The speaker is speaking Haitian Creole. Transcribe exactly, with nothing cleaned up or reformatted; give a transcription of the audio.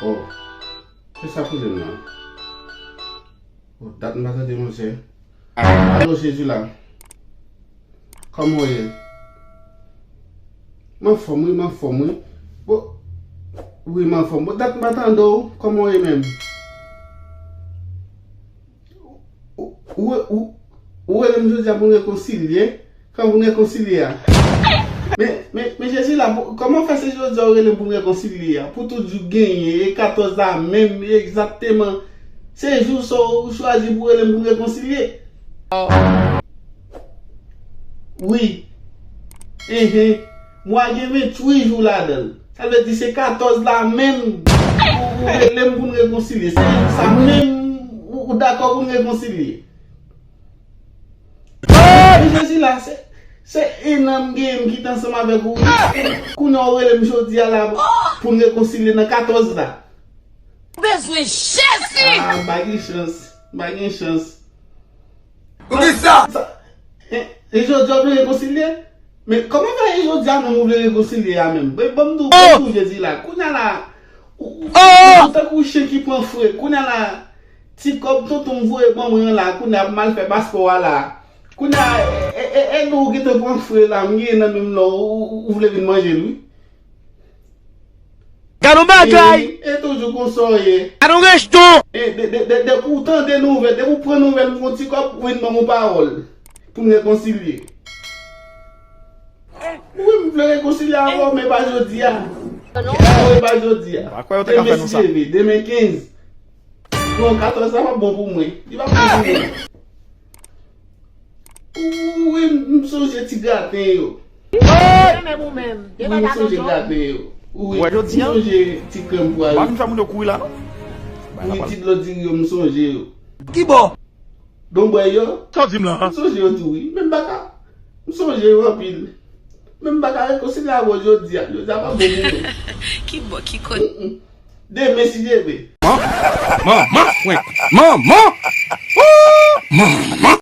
Oh, se sa pwoblèm nan? Oh, dat m pa tande, monchè. Alo, Jezi la. Kòman w ye? M anfòm, wi, m anfòm, wi. Bon, wi, m anfòm. Bon, dat m pa tande w. Kòman w ye menm? Ou, ou, ou, ou rele m jodi a pou n rekonsilye? Kan pou n rekonsilye a? Men, men, men Jezi la, pou, kòman fè se jodi a ou rele m pou n rekonsilye a? Pou tout jou genyen, e katòz la menm, egzakteman. Se jou sa ou chwazi pou rele m pou n rekonsilye? Wi. Enhen. Mwa gen venntuit jou ladan l. Sa vle di se katòz la menm ou, ou rele m pou n rekonsilye. Se jou sa menm ou, ou dakò pou n rekonsilye. Men Jezi la, se, se en an m genyen m kite ansanm avèk ou. Kounye a ou rele m jodi a la pou n rekonsilye nan katòz la. Ou bezwen Jezi! Ah, m pa gen chans. M pa gen chans. Poukisa? Sa, e, e jodi a w vle rekonsilye? Men kòman fè e jodi a menm ou vle rekonsilye a menm? Ban m di w, ban m di w Jezi la. Kounye a la, ou, ou, ou tankou chen ki pran fre. Kounye a la, ti kòb tonton m voye ban mwen an la, kounye a ap mal fè paspò a la. Kounye a, e, e, e, e nou ou gentan pran fre la, m genyen nan menm non, ou, ou, ou vle vin manje l, wi. Gad yon bagay! E, e toujou konsa w ye. Gad yon rejton! E, de, de, de, depi w tande nouvèl, depi w pran nouvèl m gon ti kòb, ou vin ban m yon pawòl. Pou n rekonsilye. Wi, m vle rekonsilye avè w, men pa jodi a. Kite m voye pa jodi a. Pa kwè yo te ka fè nou sa. Demen si Dye vle, demen kenz. Non, katòz la p ap bon pou mwen. Li p ap bon pou mwen. Wi, m sonje ti graten yo. Wi, m sonje graten yo. Wi, m sonje ti krèm pwa yo. Wi, ti dlo diri yo, m sonje yo. Ki bò? Donbwèy yo. Sa w di m la? M sonje yo tou, wi. Men m pa ka. M sonje yo anpil. Men m pa ka rekonsilye avè w jodi a. Jodi a p ap bon pou mwen. Ki bò, ki kote? Demen, si Dye vle. Manman, manman, frenk. Manman! Woo! Manman!